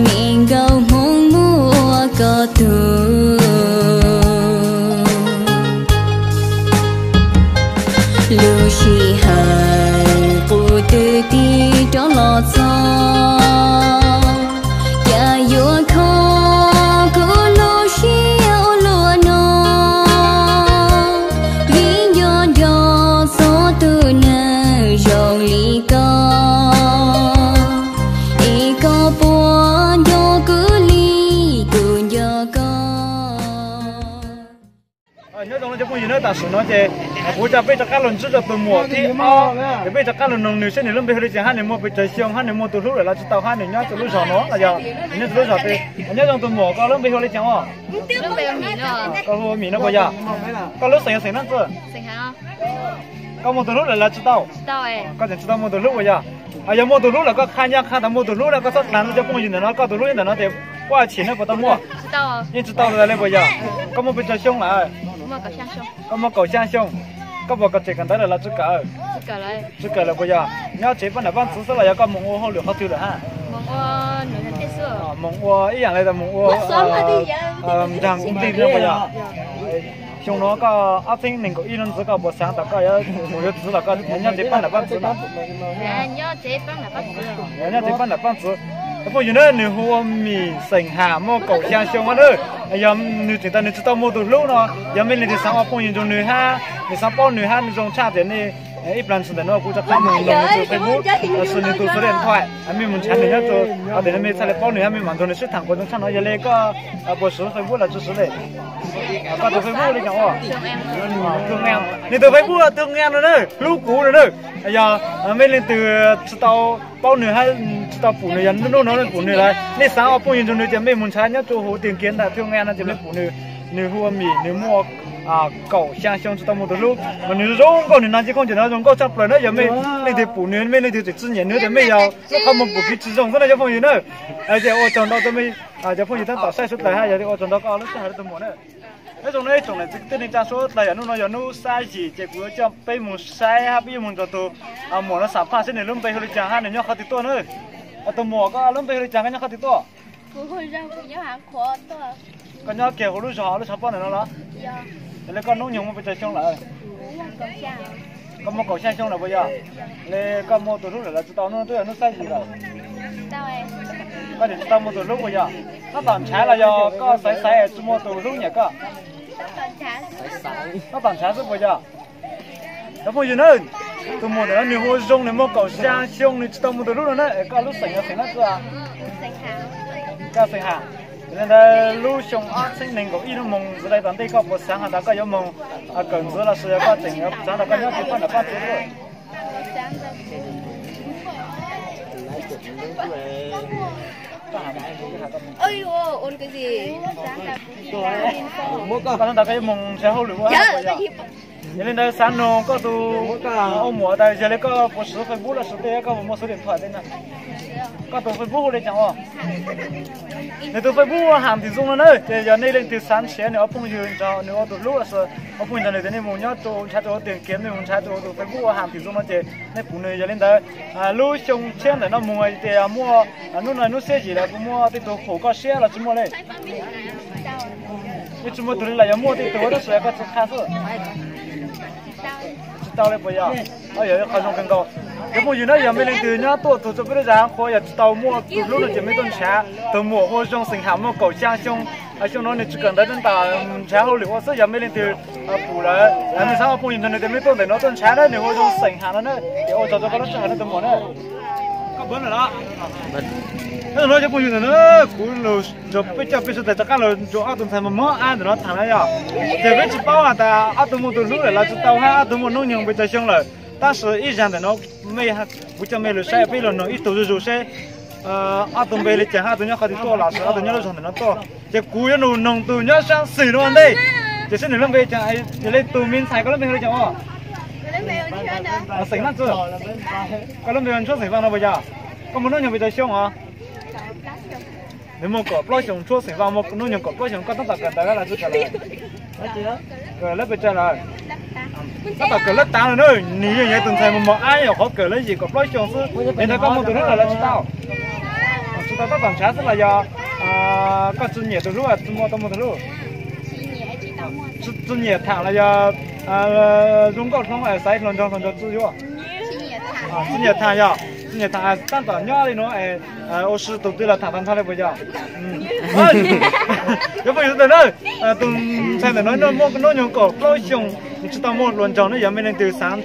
Me nkauj Hmoob muaj koj tug, lub sij hawm qub twg tig rov los txog, cas yuav kho kuv lub siab ua luaj no, vim nco nco txog tus neeg zoo li koj, es koj puas nco kuv li kuv nco koj. Nyob zoo cov phooj ywg na, tam sim no ces kuv coj peb rov qab los ntsib rau tus muam thib ob, ces peb rov qab los noog nws seb nws lub npe hu li cas hab nws muaj pes tsawg xyoo hab nws muaj tus hlub lawm los tsis tau hab nws nyob rau lub zos no los yog nws nyob rau lub zos twg. Nyob zoo tus muam, koj lub npe hu li cas os? Koj hu ua Mim no puas yog? Koj lub xeem yog xeem dab tsi? Koj muaj tus hlub lawm los tsis tau? Koj tseem tsis tau muaj tus hlub puas yog? Yog muaj tus hlub lawm koj qha nyob qha tas muaj tus hlub na, koj txhob dlhau rau cov phooj ywg ntawm no, koj tus hlub ntawm no tias puab chim ne puas tau muaj? Yeej tsis tau li puas yog? Koj muaj pes tsawg xyoo lawm? Koj muaj kaum xya xyoo. Koj puas kawm tseem kawm ntawv lawm los tsis kawm? Tsis kawm lawm puas yog? Nyob tsev pab nam pab ntxwv xwb los yog koj moog ua hauj lwm qhov twg lawm hab? Moog ua ib yaam le moog ua nraag koob tij no puas yog? Xyoo no koj ob txheeb nees nkaum ib no ntxiv koj puas xaav tas koj yuav mus yuav txiv los koj nyob tsev pab nam pab ntxwv? Nyob tsev pab nam pab ntxwv. Phooj ywg na, nws hu ua Mim xeem Ham muaj kaum xya xyoo na. Yog nws tseem tas nws tsis tau muaj tus hlub no, yog mej leej twg xaav ua phooj ywg nrug nws hab nws xaav paub nws hab nws zoo tshaj tias nej ib plag ntsis ntawm no kuv rov qab moog noog nws tus Facebook los sis nws tus số điện thoại, mej moog nrhav nws nyob rua hov tias mej txhaj le paub nws hab mej mam nrug nws sib thaam kuas zoo tshaj no. Yog le koj puas siv Facebook los tsis siv le? Koj tus Facebook le caag ua? Nws tus Facebook Tug Nga no na, hlub kuv no na. Yog mej leej twg tsis tau paub nws hab tsis tau pum nws, yog nub nub no pum nws lawm, nej xaav ua phooj ywg nrug nws ces mej moog nrhav nyob rua huv tiag kiag ntawm Tug Nga no ces mej pum nws. Nws hu ua Mim, nws muaj kaum xya xyoo tsis tau muaj tus hlub, mas nws zoo nkauj, nws nag ncig khaub ncaws no zoo nkauj tshaj plaws na. Yog mej leej twg pum nws, mej leej twg tseem tsi nyiam nws ces mej yog lub qhov muag pum kev tsis zoo xwb na cov phooj ywg na. Ces ua tsaug ntau rua mej cov phooj ywg tab tom saib suav dlawg hab yog ua tsaug ntau koj lub sij hawm rua tus muam na. Nyob zoo na ib tsoom niam txiv kwv tij neej tsaa suav dlawg, yog nub no yog nub sab yim ces kuv yuav coj peb moog saib hab peb yuav moog nrug tus muam no xam phaj seb nws lub npe hu li caag hab nws nyob qhov twg tuaj na. Tus muam, koj lub npe hu li caag, koj nyob qhov twg tuaj? Koj nyob kiag huv lub zog lub tshav pob ntawm no los? Yog le koj nub nyoog muaj pes tsawg xyoo lawm? Koj muaj kaum xya xyoo lawm puas yog? Le koj muaj tus hlub lawm los tsis tau? Nub no twb yog nub sab yim lawm. Koj tseem tsis tau muaj tus hlub puas yog? Tab tom nrhav los yog koj xaiv xaiv tsis muaj tus hlub nyiam koj? Tab tom nrhav xwb puas yog? Cov phooj ywg na, tus muam ntawm no nws hu ua Zoo, nws muaj kaum xya xyoo, nws tsis tau muaj tus hlub no na. Es koj lub xeem yog xeem dlaab tsi? Koj xeem Ham. Yog li ntawd lub xyoo ob txheeb nees nkaum ib no moog ntxiv lawm tom ntej koj puas xaav has tas koj yuav moog kawm ntxiv los sis yog koj tseem xaav tas koj nyob tsev pab nam pab ntxwv? Koj xaav tas koj yuav moog nrhav hauj lwm ua hab puas yog? Yog li ntawd xaav noog koj tus ua muam tas yog le koj puas siv Facebook los sis tej koj puas muaj số điện thoại tej na? Koj tus Facebook hu le caag ua? Nws tus Facebook ua Ham Thim Zoo no na. Ces yog nej leej twg xaav nrhiav nws ua phooj ywg nrug nws ua tus hlub los sis ua phooj ywg nrug nws ces nej moog nyob rua nrhav rua huv tiag kiag, nej moog nrhav rua tus Facebook ua Ham Thim Zoo no ces nej pum nws. Yog li ntawd lub xyoo tshiab ntawm no moog tias muaj, nub no nub sab yim lawm, puas muaj tej tug qhum koj siab los tsis muaj le? Yeej tsis muaj tug li los yog muaj tej tug tab sis koj tsis qha xwb. Tsis tau le puas yog? Yog ib qho zoo kawg nkaus. Cov phooj ywg na, yog mej leej twg nyob tuaj txug rua peb lub zog qhuav yog tsis tau muaj tus hlub no ces mej tuaj nrhav tus muam hu ua Zoo xeem Ham muaj kaum xya xyoo. Xyoo no nws tsis kawm ntawv, tab tom nrhav hauj lwm ua xwb. Yog mej leej twg pum lawm, mej xaav ua phooj ywg nrug nws ces mej tuaj ntawm no tuaj nrhav na, nws hu ua Zoo xeem Ham no na. Ces ua tsaug rua koj lub sij hawm na tus muam na. Nyob zoo na cov phooj ywg ntawm no, kuv lug nrug peb coj peb suav dlawg rov qab lug nrug ob tug ntxhais mos mos ab ntawm no thaam na yog. Ces peb tsis paub has tas ob tug muaj tus hlub lawm los tsis tau hab ob tug muaj nub nyoog pes tsawg xyoo lawm. Tab sis ib zag ntawm no mej, kuv coj mej lug saib, peb lug noog ib tug zuj zug seb ob tug npe le caag hab ob tug nyob qhov twg tuaj los sis ob tug nyob lub zog ntawm no tuaj. Ces kuv yuav lug noog tug nyob saab xwm no ua ntej, ces seb nws lub npe caag. Yog le tus me ntxhais koj lub npe hu le caag ua? Xeem Vaj Ntxwg. Koj lub npe hu Ntshuab xeem Vaj no puas yog? Koj muaj nub nyoog pes tsawg xyoo os? Nws muaj kaum plaub xyoo, Ntshuab xeem Vaj muaj nub nyoog kaum plaub xyoo, koj tab tom kawm ntawv hab los tsis kawm lawm? Kawm lab pes tsawg lawm? Tab tom kawm lab tav lawm na. Nws yeej yog tus ntxhais mos mos ab, yog qhov kawm lab yim kaum plaub xyoo xwb. Yog ntawd koj muaj tus hlub lawm los tsis tau? Tau tab tom ntshav xwb los yog koj tsis nyiam tus hlub, tsis muaj tau muaj tus hlub? Tsis nyiam tham los yog zoo nkauj hlob xaiv hluas nraug hluas nraug tsis yuav? Tsis nyiam tham yog, tsis nyiam tham, tab tom nyob li no es ua si tus twg los tham tag nrho li puas yog? Cov phooj ywg ntawm na, tus ntxhais ntawm no muaj hnub nyoog kaum plaub xyoo, nws tsis tau muaj hluas nraug, nws yog me leej twg xav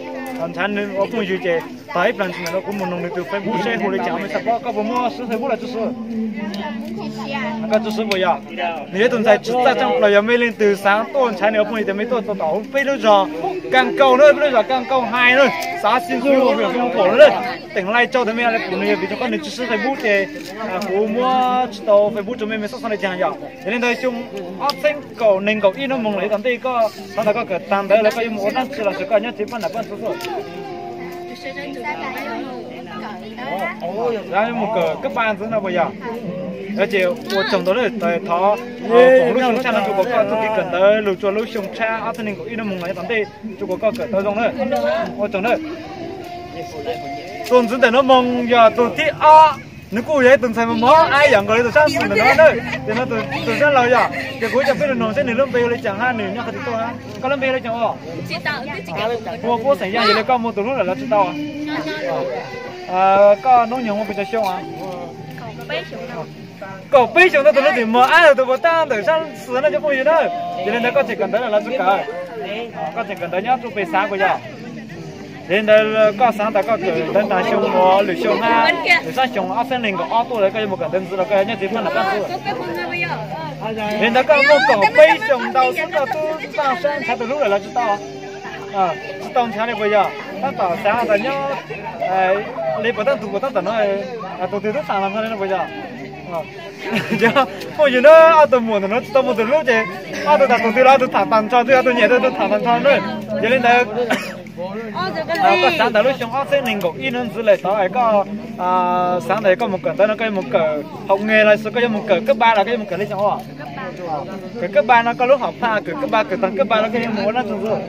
nrhav nws ua phooj ywg ces tag ib plag ntsis ntawm no kuv mus noog nws tus Facebook seb hu li cas, me xav paub koj puas muaj siv Facebook los tsis siv? Koj tsis siv puas yog? Nws yog tus ntxhais tsis txawj tshaj plaws, yog me leej twg xav tuaj nrhav nws ua phooj ywg ces me tuaj tau tom peb lub zos Kas Nkaus na, peb lub zos Kas Nkaus hais na, xav xib xu hu pom na, teem Lai Châu tus me li kuv nws yog vim rau qhov nws tsis siv Facebook ces kuv muab tsis tau Facebook rau me, me xav xav li cas yog. Yog li ntawd xyoo ob txhiab kaum nees nkaum ib hnub moos lawm, yav tom ntej koj xav tas koj kawm tag ntawv lawm koj yuav mus ua dab tsi los sis koj nyob tsev pab nram pab ntxwv xwb? Yuav mus kawm kab pa ntxiv no puas yog? Ces ua tsaug ntau na, thov foom lub xyoo tshaj no rau kom koj txuj kev kawm ntawv lug rua lub xyoo tshab ob txhiab nees nkaum ib hnub moos lawm yav tom ntej rau kom koj kawm tau zoo na. Ua tsaug na. Tus ntxiv ntawm no moog yog tus thib ob, nws kuj yog ib tug ntxhais mos mos ab yam nkaus li tus sab xis ntawm no na, ces no tus sab laug yog, ces kuv coj peb lug noog seb nws lub npe hu li cas hab nws nyob qhov twg tuaj hab. Koj lub npe hu li cas os? Hu ua Puab xeem Yaj, yog li koj muaj tus hlub lawm los tsis tau? Koj hnub nyoog muaj pes tsawg xyoo? Kaum peb xyoo. Ntau tus hlub tseem mos ab yam tus puas tab ntawm sab xis no cov phooj ywg na. Yog li ntawd koj tseem kawm ntawv lawm los tsis kawm? Koj tseem kawm ntawv nyob rua pes xav puas yog? Yog li ntawd koj xav tas koj kawm ntawv tag xyoo uas lwm xyoo hab, lwm sab xyoo ob txhiab nees nkaum ob tuaj lawm koj yuav mus kawm ntawv ntxiv los koj yuav nyob tsev pab nram pab ntxwv? Yog li ntawd koj muaj kaum peb xyoos ntau xwb koj tub npaj sab nrhav tus hlub lawm los tsis tau? Tsis tau nrhav li puas yog? Tab tom xav tas nyob li puas tab tus puas tab tom no, tus twg tub xav los no li no puas yog? Yog phooj ywg na, ob tug muam ntawm no tsis tau muaj tus hlub ces ob tug tham tus twg los ob tug tham tag nrho, twb yog ob tug nyiam tus tham tag nrho na. Yog li ntawd koj xav ntawm lub xyoo ob txhiab nees nkaum ib no ntxiv lawm tod koj xav ntawm koj mus kawm ntawv no koj yuav mus kawm hauv nge los sis koj yuav mus kawm kab pa los koj yuav mus kawm li xyoo os? Kawm kab pa no koj lub hom phaj kawm kab pa, kawm tag kab pa no koj yuav mus ua dab tsi ntxiv?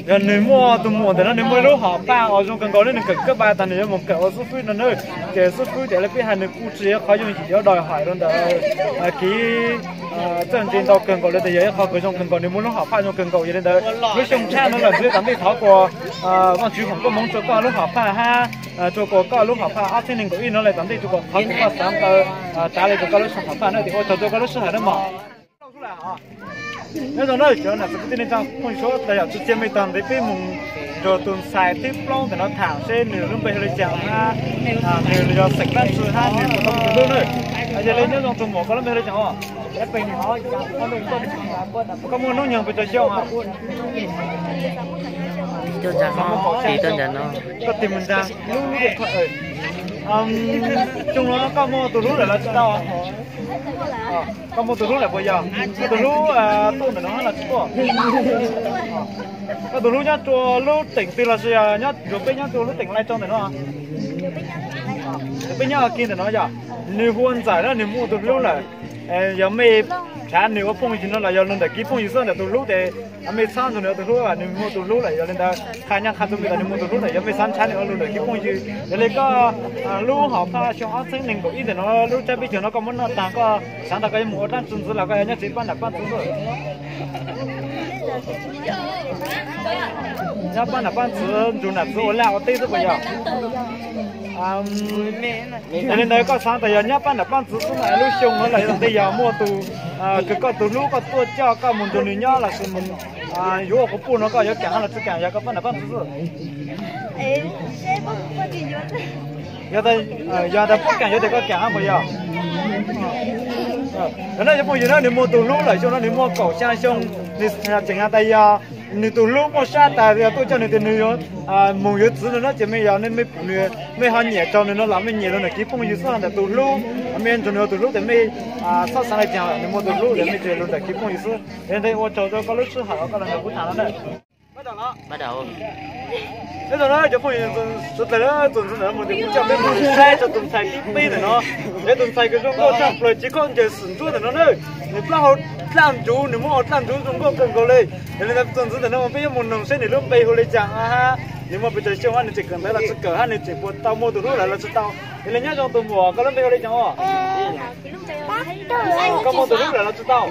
Yog nws muaj tus muam ntawm no nws muaj ib lub hom phaj uas zoo kawg nkaus li, nws kawm kab pa tag nws yuav mus kawm ua xib fwb no na. Ces xib fwb ces lawv pib hais nws kuj tsis yog ib qho yooj yim yuav đòi hỏi rau ntawm kev txawj ntse ntau kawg nkaus li, tab yog ib qho kws zoo kawg nkaus, nws muaj lub hom phaj zoo kawg nkaus. Yog li ntawd lub xyoo tshab no lawm ntxiv tam ntej thov kuas Vaajtswv foom koob hmoov rua koj lub hom phaj hab, rua kuas koj lub hom phaj ob txhiab nees nkaum ib no lawm tam ntej rua kuas thov kuas koj xaav taw tav le rua koj lub hom phaj na. Ces ua tsaug rua koj lub sij hawm na mog. Nyob zoo na cov nam txiv kwv tij neej tsaa phooj ywg suav dlawg, yog tsi cia mej taag ntev peb moog rua tus ntxhais thib plaub ntawm no thaam seb nws lub npe hu le caag hab nws yog xeem dlaab tsi hab nws puas tau muaj tus hlub na. Yog le nyob zoo tus muam, koj lub npe hu le caag os? Koj muaj hnub nyoog pes tsawg xyoo? Koj tig mus nraag. Xyoo no koj muaj tus hlub lawm los tsi tau? Koj muaj tus hlub lawm puas yog? Koj tus hlub tuaj ntawm no los tsi tuaj? Koj tus hlub nyob rua lub teem twg los sis nyob rua peb nyob rua lub teem Lai Châu ntawm no? Peb nyob kiag ntawm no yog. Nws hu ua Ntxawm na, nws muaj tus hlub lawm. Yog mej nrhav nws ua phooj ywg no los yog lug ntawm kev phooj ywg xwb ntawm tus hlub tes mej txhob nrug nws ua tus hlub, nws muaj tus hlub lawm. Yog le ntawd qha nyaj qha rua mej tas nws muaj tus hlub lawm, yog mej xav nrhav nws ua lug ntawm kev phooj ywg. Yog le koj lub hom phaj xyoo ob txheeb nees nkaum ib ntawm no lub tsab peb caug no koj muab noj taag, koj xaav tas koj yuav mus ua dlaab tsi ntxiv los koj yuav nyob tsev pab nam pab ntxwv? Nyob pab nam pab ntxwv nrug nam txwv ua laj ua teb xwb puas yog? Yog le ntawd koj xaav tas yog nyob pab nam pab ntxwv xwb no lub xyoo no los yog ntej yog muaj tus kws koj tus hlub koj tuaj coj koj mus nrug nws nyob los sis mus yuav ua quas puj no koj yuav kaam hab los tsi kaam yog koj pab nam pab ntxwv xwb? Yog tas puab kaam yuav tes koj kaam hab puas yog? Cov phooj ywg na, nws muaj tus hlub lawm, xyoo no nws muaj kaum xyaa xyoo, nws tseem has tas yog nws tus hlub muaj sab tas yog tuaj coj nws tes nws yuav moog yuav txwv no na. Ces mej yog mej pum nws, mej ho nyiam raug nws no los mej nyiam lug ntawm kev phooj ywg xwb, ntawm tus hlub, mej nrug nws ua tus hlub tes mej txhob xaav le caag, nws muaj tus hlub tes mej tsuas lug ntawm kev phooj ywg xwb. Yog le ntawd ua tsaug rua koj lub sij hawm koj los nrog kuv tham no na. Nyob zoo na cov phooj ywg suav dlawg, txuas ntxiv ntawm no mus ces kuv coj peb mus saib rau tus ntxhais tib peb ntawm no. Yog tus ntxhais kws zoo nkauj tshaj plaws, cev khaub ncaws xwm ntsuab ntawm no na. Nws plaub hau dlaj ntsuv, nws muab hau dlaj ntsuv zoo nkauj kawg nkaus li. Yog li ntawd txuas ntxiv ntawm no mus peb yuav mus noog seb nws lub npe hu li cas hab, nws muaj pes tsawg xyoo hab, nws tseem kawm ntawv los tsis kawm hab, nws tseem puas tau muaj tus hlub lawm los tsis tau. Yog li nyob zoo tus muam, koj lub npe hu li cas os? Koj muaj tus hlub lawm los tsis tau?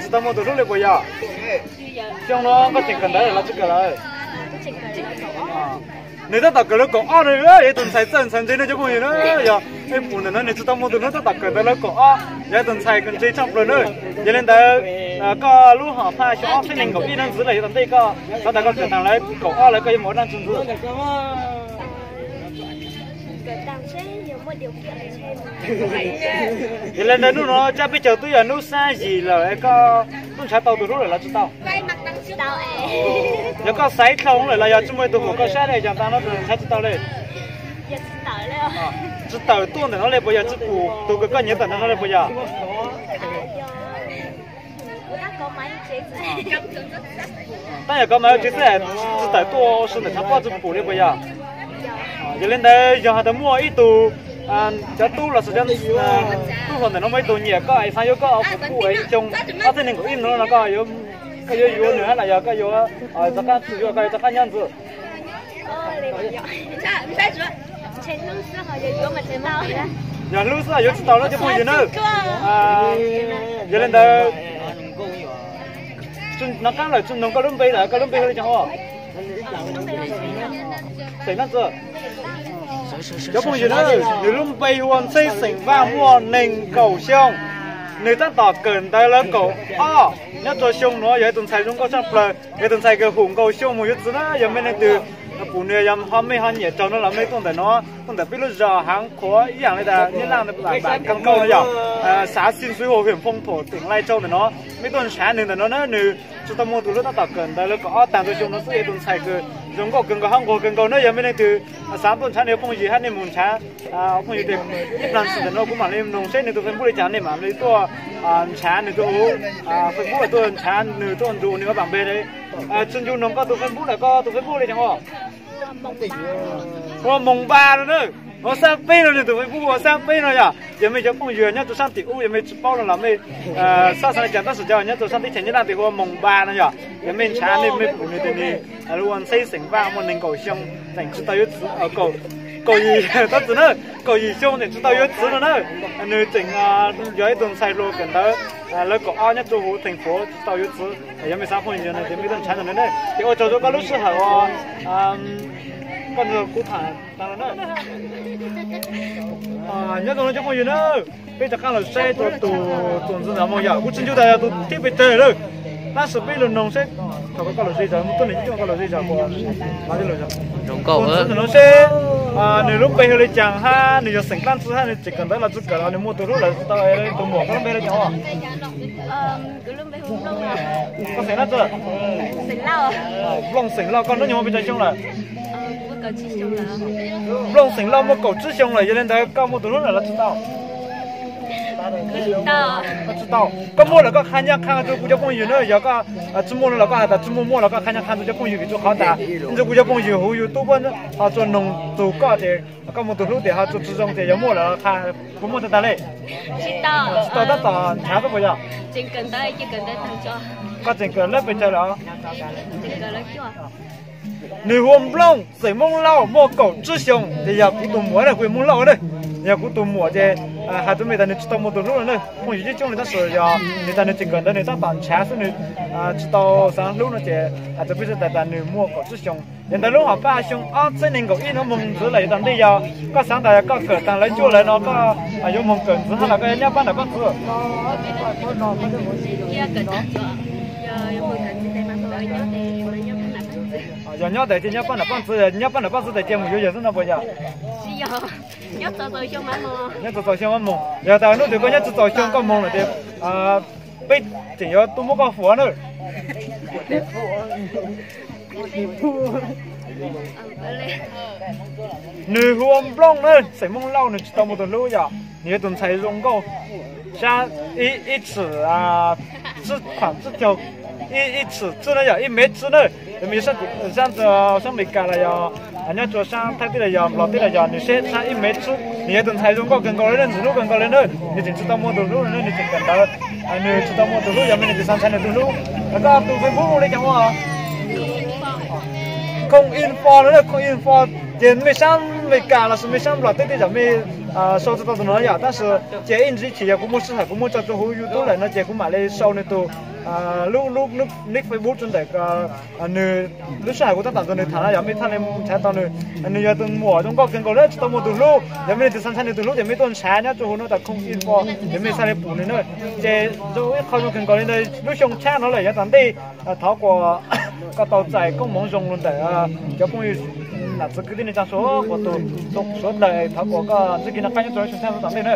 Tsis tau muaj tus hlub li puas yog? Xyoo no koj tseem kawm ntawv los tsis kawm lawm? Nws tab tom kawm lawv kaum ob no, yog tus ntxhais txawj ntxhais ntse no cov phooj ywg na. Yog ej pum ntawm no nws tsis tau muaj tus hlub, tab tom kawm ntawv lawv kaum ob, yog tus ntxhais kawm ntse tshaj plaws na. Yog li ntawd koj lub hom phaj xyoo ob txhiab nees nkaum ib no ntxiv lawm, yog tom ntej koj xav tas koj kawm tag lawv kaum ob lawm koj yuav mus ua dab tsi ntxiv? Yog li ntawd hnub no tsab peb caug twb yog hnub sab yim lawm, koj tub ntshav tau tus hlub lawm los tsis tau? Yog koj xaiv dlhau lawm los yog tsis muaj ib tug pum koj sab li cas tas no tus ntshav tsis tau li? Tsis tawm tuaj ntawm no li puas yog? Tsis pum tus kws koj nyiam tawm ntawm no li puas yog? Tab yog kov mas tsev xwb, tsis tawm tuaj ua si ntawm tshav pob tsis pum li puas yog? Yog li ntawd yog has tas muaj ib tug cov tub los sis cov tub hluas ntawm no muaj ib tug nyiam koj es xav yuav koj ua pum kuj es xyoo ob txhiab nees nkaum ib no no koj yuav yuav nws hab los yog koj yuav rov qab tsis yuav, koj yuav rov qab nyob ntxiv? Yog hlub xwb yuav tsis tau no cov phooj ywg na. Yog li ntawd nov qab lawm tsis noog koj lub npe lawm, koj lub npe hu li cas os? Xeem Naj Txwj. Cov phooj ywg na, nws lub npe hu ua Ntxheb xeem Vaj, muaj nees nkaum xyoo. Nws tab tom kawm ntawv lawv kaum ob. Nyob rau xyoo no yog ib tus ntxhais zoo nkauj tshaj plaws, yog tus ntxhais kws hum nkaus xyoo mus yuav txiv na. Yog mej leej twg pum nws yog ho mej ho nyiam raug no los mej tuaj ntawm no, tuaj ntawm peb lub zos Haav Qhuav ib yam li tas Nyab Laj Npam Kab Nkauj no yog, xav xin xwv hua hwm phoo thuam teem Lai Châu ntawm no, mej tuaj ntshav nws ntawm no na. Nws tsis tau muaj tus hlub, tab tom kawm ntawv lawv kaum ob tag, tus xyoo no xwb yog tus ntxhais kws zoo nkauj kawg nkaus hab nquag kawg nkaus na. Yog mej leej twg xav tuaj ntshav nws phooj ywg hab nej mus ntshav phooj ywg tes ib plag ntsis ntawm no kuv mam li noog seb nws tus Facebook li cas, nej mam li tuaj ntshav nws tus Facebook, tuaj ntshav nws tuaj nrug nws ua pam npe li. Tsis ncu noog koj tus Facebook lawm, koj tus Facebook li cas os? Hu ua Moos Npa no na. Ua xab peb no, nws tus Facebook ua xab peb no yom. Yog mej cov phooj ywg nyob rau sab tim ub yog mej tsis paub no los mej xav xav li cas, tab sis cov nyob rau sab teb chaws Nyab Laj tes hu ua Moos Npa no yom. Yog mej ntshav nej mej pum nws tes nws hu ua Ntxheb xeem Vaj, muaj nees nkaum xyoo, tseem tsis tau yuav txiv, kaum yim, tab sis na, kaum yim xyoo tseem tsis tau yuav txiv no na. Nws tseem yog ib tug ntxhais hluas kawm ntawv lawv kaum ob nyob rau huv theem Fuav tsis tau yuav txiv. Yog mej xav phooj ywg no ces mej tuaj ntshav no na. Ces ua tsaug rau koj lub sij hawm uas koj nrog kuv tham tas no na. Nyob zoo no cov phooj ywg na, peb rov qab los saib rau tus txuas ntxiv ntawm no yom, kuv tsis ncu tas yog tus thib pes tsawg lawm, tab sis peb los noog seb thaum koj los ze zog, mus tuaj nws coj koj los ze zog puas, tus txuas ntxiv ntawm no seb nws lub npe hu li cas hab nws yog xeem dlaab tsi hab nws tseem kawm ntawv los tsis kawm los nws muaj tus hlub lawm tsis tau, tus muam koj lub npe li cas os? Koj xeem dlaab tsi? Nplooj xeem Lauj. Koj hnub nyoog muaj pes tsawg xyoo lawm? Nplooj xeem Lauj muaj kaum tsib xyoo lawm, yog li ntawd koj muaj tus hlub lawm los tsis tau? Tsis tau. Koj muaj lawm koj qha nyaj qha rau kuv cov phooj ywg na, yog koj tsis muaj no los koj has tas tsis muaj, muaj los koj qha nyaj qha rau cov phooj ywg, vim rau qhov tas ntsis kuv cov phooj ywg huv YouTube ho tsuas noog txug koj ces koj muaj tus hlub tes ho tsuas tsis zoo ces yog muaj lawm qha, puas muaj tag tag li? Tsis tau, tab tom ntshav xwb puas yog? Koj tseem kawm lab pes tsawg lawm? Nws hu ua Nplooj, xeem Moob Lauj, muaj kaum tsib xyoo, ces yog kuv tus muam na, kuv yog Moob Lauj na. Yog kuv tus muam ces has rau mej tas nws tsis tau muaj tus hlub no na. Phooj ywg coob coob li tab sis yog nws tas nws tseem kawm ntawv nws tab tom ntshav xwb nws tsis tau xav hlub no ces has rau peb sawv daws tas nws muaj kaum tsib xyoo. Yog ntawd lub hom phaj xyoo ob txhiab nees nkaum ib no moog ntxiv lawm, yog tom ntej yog koj xav tas koj kawm taag lawv cuaj lawm no koj yuav moog kawm ntxiv hab los koj yuav nyob pab nram paj ntxwv? Yog nyob tas cia nyob pab nram paj ntxwv, yog nyob pab nram paj ntxwv tas cia mus yuav yawg xwb no puas yog? Nyob txaus txaus xyoo mam moog. Yog tas hnub twg koj nyob tsis txaus xyoo koj moog lawm ces peb tseem yuav tuaj muab koj fuav na. Nws hu ua Nplooj na, xeem Moob Lauj, nws tsis tau muaj tus hlub yom, nws yog tus ntxhais zoo nkauj sab ib txwm tsib khaam tsib caug ib txwm txwb na yog ib mev txwb na. Yog mas yog sab Amelikas los yog nyob rua sab Thaib teb los yog Nplog teb los yog nws seb sab ib mev txwb, nws yog tus ntxhais zoo nkauj kawg nkaus li na, ntxim hlub kawg nkaus li na, nws tseem tsis tau muaj tus hlub na, nws tseem kawm ntawv, nws tsis tau muaj tus hlub, yog mas nws tus xav ntshai nws tus hlub. Koj tus Facebook hu li cas ua? Khoo Info no na, Khoo Info. Ces mej sab Amelikas los sis mej sab Nplog teb tej zaum mej sau tsis tau tus no yom, tab sis ces ib ntsis chim yog kuv muaj sij hawm kuv muab tso rua huv YouTube lawm no ces kuv mam li sau nws tus lub lub nick Facebook rua ntawm nws. Lub sij hawm kuv tab tom nrog nws tham no yog mej txhaj li nrhav tau nws. Nws yog tus muam zoo nkauj kawg nkaus li, tsis tau muaj tus hlub, yog mej leej twg xav ntshai nws tus hlub ces mej tuaj nrhav nyob rua huv no tas Khoo Info, ces mej txhaj li pum nws na. Ces zoo ib qho zoo kawg nkaus li ntawd, lub xyoo tshab no lawm yav tom ntej, thov kom koj tau txais koob hmoov zoo los ntawm cov phooj ywg nam txiv kwv tij neej tsaa sawv daws, thov kom koj ntsib kev noj qab nyob rua lub xyoo tshab no tom ntej na.